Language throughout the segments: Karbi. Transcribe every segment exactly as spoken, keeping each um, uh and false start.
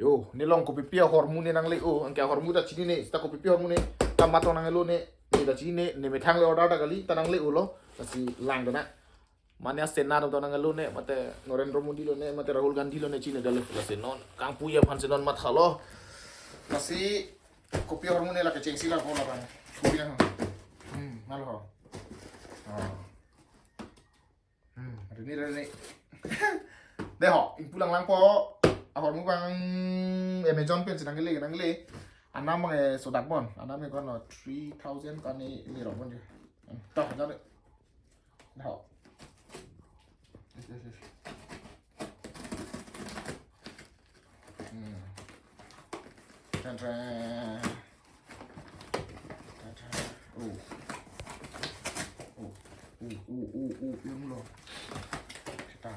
Yo, ne along kopipi ahormu ne nangle-o, anke ahormu ta chinine, seta kopipi ahormu ne, ta mathon nangle-o ne, ne ta chinine, ne methang le order ta kali, ta nangle-o lo, lasi lang dana. Mane Sena atum ta nangle-o ne, mate Narendra Modi lo ne, mate Rahul Gandhi lo ne chinine detlo, lasi non, kangpuji aphan si non mathalo. Lasi, kopi ahormu ne lake chengsi la ko labang. Kopi na ho. Hmm, malo ho. Ah. Hmm, rini rini. Dei ho, ingpu langlangpo. Ahormu abang Amazon pen si nangle nangle. Anam abang, eh, sodak bon. Anam ke kono three thousand kani le rok bon je. Hmm, toh, jale. Dei ho. Yes, yes, yes. Hmm. Tan, tan. Tan, tan. Oh. Oh. Oh, oh, oh, oh, yang lo. Kita.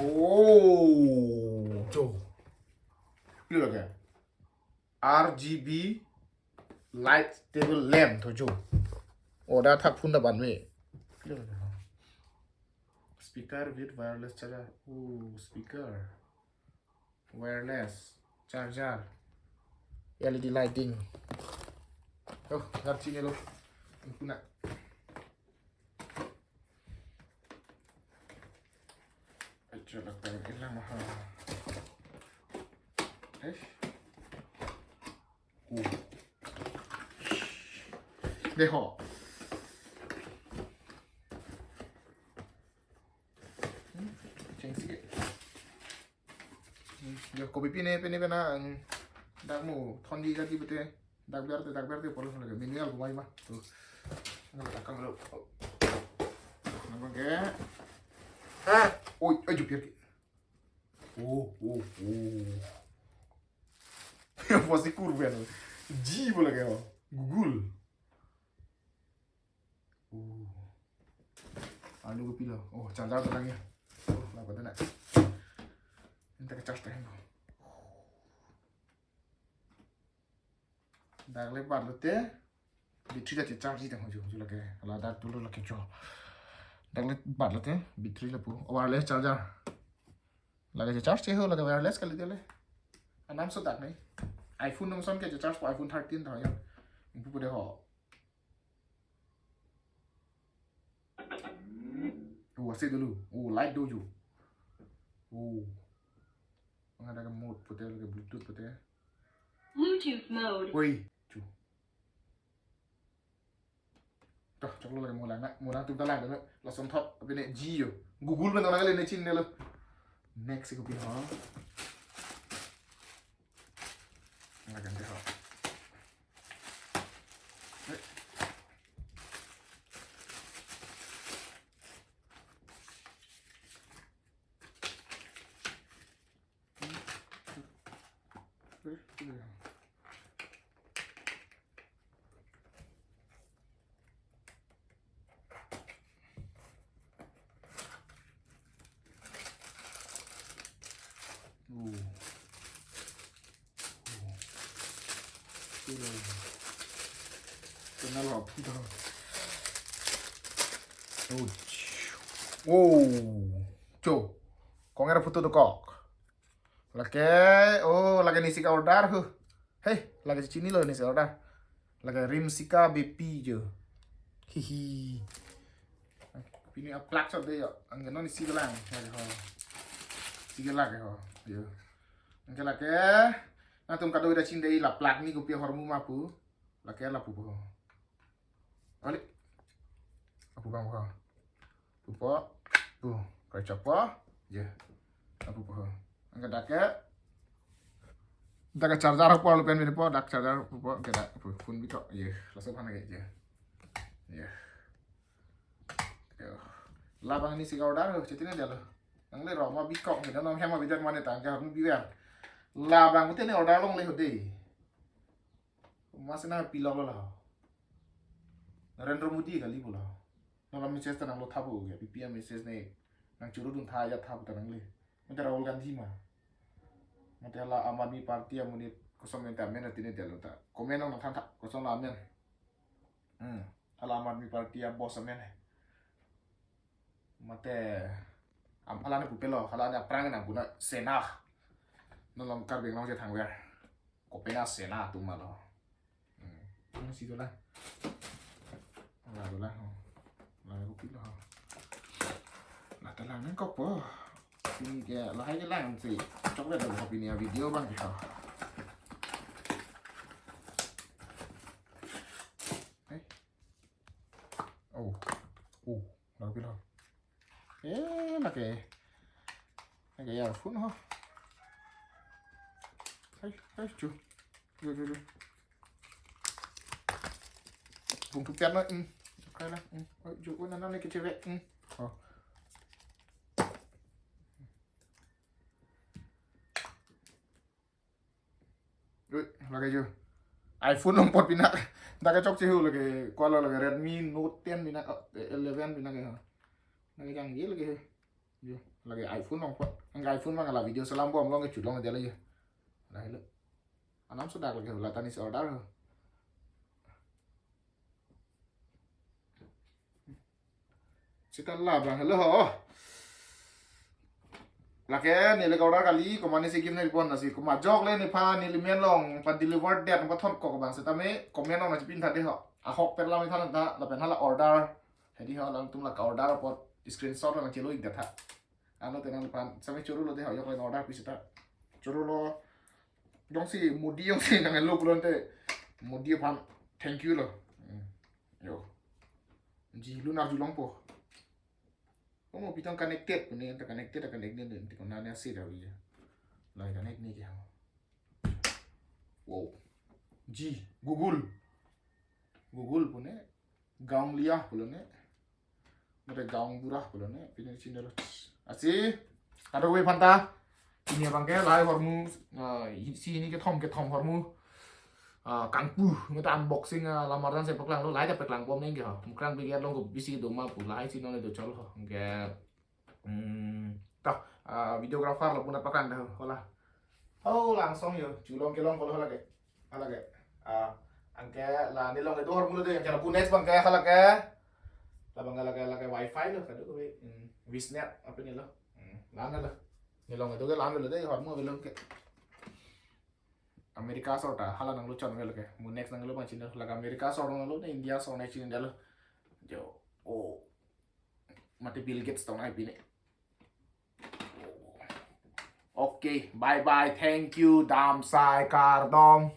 Oh. Jo. Pilo ke? R G B light table lamp tho jo. Order thakphun ta banve. Pilo ke? Speaker with wireless charger. Oh, speaker. Wireless charger. L E D lighting. Oh, ngar chinine lo. Ingpu na. Acha, la pen ilang maha. Eh? Oh. Dei ho. Hmm, chengsi ke. Hmm, yo, kopipi ne, pine pena, hmm, dak mo, thondi jadi bete, dak biar te, dak biar te, polo lake, manual ko mai ma. Tuh. Nang dak kang lo. Nang ke. Oi, oi, jupir ke. Oh, oh, oh. Pasti kurben. Ji bola ke, oh. Google. Oh. Anu kopilo. Oh, charger ta lang ya. Oh, la pada na. Ini tak charge tahan. Dak le bat lote. Battery ta charge tang ho jo, jo lake. La dak tu lo lake jo. Dak le bat lote. Battery lapu. Wireless charger. Lake charge che ho, lake wireless kali dele. Anam sodak ne. iPhone nung son ke charge po iPhone thirteen ta ya. Ingpu pu dei ho. Oh, ase dulu. Oh, light do jo. Oh. Mane dak mode pute, lake Bluetooth pute. Bluetooth mode. Oi, chu. Toh, choklo lake mo lang na. Mo lang tum ta lang dana. Lason thot, apine ji jo. Google pen ta nangle ne chinine lo. Next kopi ho. Lagan dei ho. Eh. Oh. Oh. Kenal apa tu? Oh. Oh. Cho. Kong era photo dokok. Lake, oh, lake ne isi ka order ho. Hei, lake chinilo ne isi order. Lake Rimsika Bepi jo. Hihi. Pini aplak chot dei jo. Anke non isi kelang. Lake ho. Isi kelak ho. Jo. Anke lake. Nangtum kadokave ta chinine dei la plak ne kopi ahormu ma pu. Lake lapu po. Oli. Lapu abang po. Pupo. Pu. Kacak po. Je. Lapu po. Anke dak ke. Dak ke charger po lalu pen mini po, dak charger pupo, anke dak pu phone bikok. Je. Langsung phone lagi je. Je. Yo. Labang ne isi ka order ho, chetine detlo. Nangle roma bikok, hena nong hema bidan mane tangke harun biwer. Labang pute ne order longle ho dei. Mas na pilok lo la. Narendra Modi kali bola. Nang la message ta nanglo tha bo ya, P P M message ne. Nang churu dun tha ya tha ta nangle. Mate Rahul Gandhi ma. Mate la Aam Aadmi Party amonit Koson amen ta amen atini delo ta. Comment nangthan tha, koson amen. Hmm. Hala Aam Aadmi Party a boss amen he. Mate, am hala ne pupelo, hala ne aphrang nang puna Sena. Non along Karbi Anglong je thangver. Kopina Sena atum alo. Hmm. Ang si dola. Ala dola. Oh. Ala ko pilo. Nah, ta lang nangkok po. Pini ke lahai ke lang si. Chokle dak pini a-video abang ke. Eh. Oh. Oh, lake pilo. Eh, lake. Lake earphone ho. Hai, hai, chu. Chu, chu, chu. Bung tu pian na, hmm. Kai na, hmm. Oi, chu, oh, nana ne kecheve, hmm. Oh. Ui, lake jo. iPhone along apot pinak. Dak kechok chehu lake, ko-an lo lake Redmi Note ten pinak, eh, eleven pinak ya. Lake jangje lake he. Jo, lake iPhone along apot. Ang iPhone mang la video selam bom along ke chulong dia lake. Lahelo. Anam sudah lake la tani se order ho. Sita labang helo ho. Lake neli ke order kali, komatne si kim neli pon nasi. Komat ajok le nephan neli men along pa-deliver det, pathon kok abang setame comment along nangchipin tha de ho. Ahok per lam tha ta, lapen hala order. Hedi ho, alangtum la ka-order apot screenshot nangchelo-ik det tha. Ano tenang pan, sami choro lo de ho, yok len order pi sita. Choro lo. Jongsi Modi jongsi nanglo pulote Modi aphan thank you lo. Hmm. Jo. Ji lu nar julong po. Komo pitong connected pune, ta connected, ta connected, ta connected, ta connected, ta connected. Lai connect ni ke. Wow. Ji, Google. Google pune, gaon liya pulone. Mate gaon bura pulone, pine chindalo. Asi, kado we phanta. Pini abang ke lahai ahormu, ah, si hini kethom, kethom ahormu. Ah, kangpu, mate unboxing, ah, lamar dan se paklang lo, lahai ta paklang bom neng ke ho. Mukrang bigi along ko bisi do ma pu, lahai si non do chol ho. Ke, hmm, ta, ah, videographer lo puna paklang dah ho la. Ho langsung jo, chulong kelong ko lo lake. Lake. Ah, anke la nelong kedo ahormu lo de, anke lapu next abang ke lake. Labang ke lake, lake wifi lo, kado ko, hmm, Visnet apa ni lo. Hmm, la-an lo. Nelong kedo ke la-an lo de, ahormu belong ke. America asor ta, hala nanglo chon ke lake. Mu next nanglo pangchini, lake America asor nanglo, ne India asor nangchini dalo. Jo, oh. Mate Bill Gates tong ai pine. Okay, bye bye, thank you, damsai kardom.